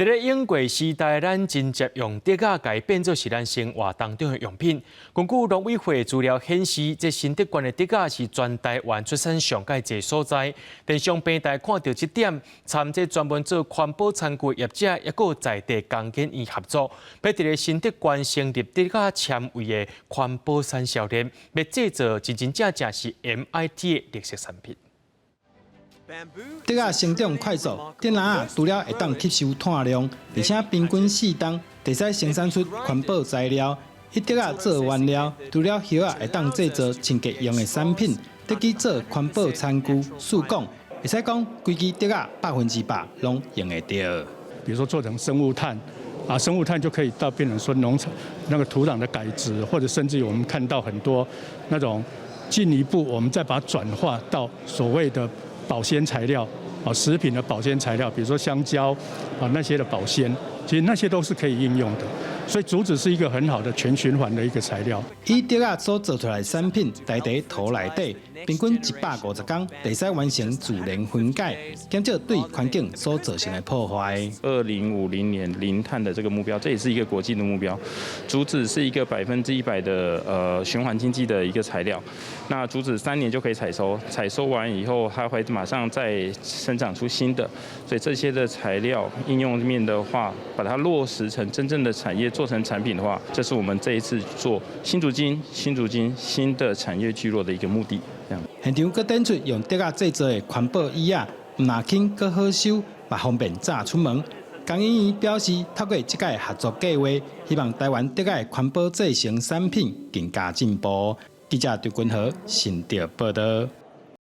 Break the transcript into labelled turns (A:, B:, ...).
A: 佇咧英國時代，咱真濟用竹仔共伊變做是咱生活當中的用品。根據農委會資料顯示，這新竹縣的竹仔是全台灣出產上蓋濟所在。電商平台看著這點，參這專門做環保餐具業者，抑閣在地工研院合作，欲佇咧新竹縣成立竹仔纖維的環保產銷鏈，欲製造真真正正是 MIT 的綠色產品。
B: 竹仔生長快速，電籃仔除了會當吸收碳量，而且平均4冬會使生產出環保材料。以竹仔做原料，除了葉仔會當製造清潔用的產品，竹枝做環保餐具、塑鋼，會使講規支竹仔100%攏用會著。
C: 比如說做成生物炭，啊，生物炭就可以到變成說農場那個土壤的改質，或者甚至於我們看到很多那種進一步，我們再把它轉化到所謂的保鮮材料，啊，食品的保鮮材料，比如說香蕉啊那些的保鮮，其實那些都是可以應用的。所以竹子是一個很好的全循環的一個材料。
B: 以竹仔所做出來的產品，待佇土內底，平均150天，會使完成自然分解，減少對環境所造成的破壞。
D: 2050年零碳的這個目標，這也是一個國際的目標。竹子是一個100%的循環經濟的一個材料。那竹子3年就可以採收，採收完以後，它會馬上再生長出新的。所以這些的材料應用面的話，把它落實成真正的產業，做成產品的話，這是我們這一次做新竹金、新竹金新的產業聚落的一個目的。這樣。
B: 現場閣展出用竹仔製造的環保椅仔，毋但輕閣好收，嘛方便載出門。工研院表示，透過這個合作計劃，希望台灣竹仔環保製成產品更加進步。記者張君豪新竹報道。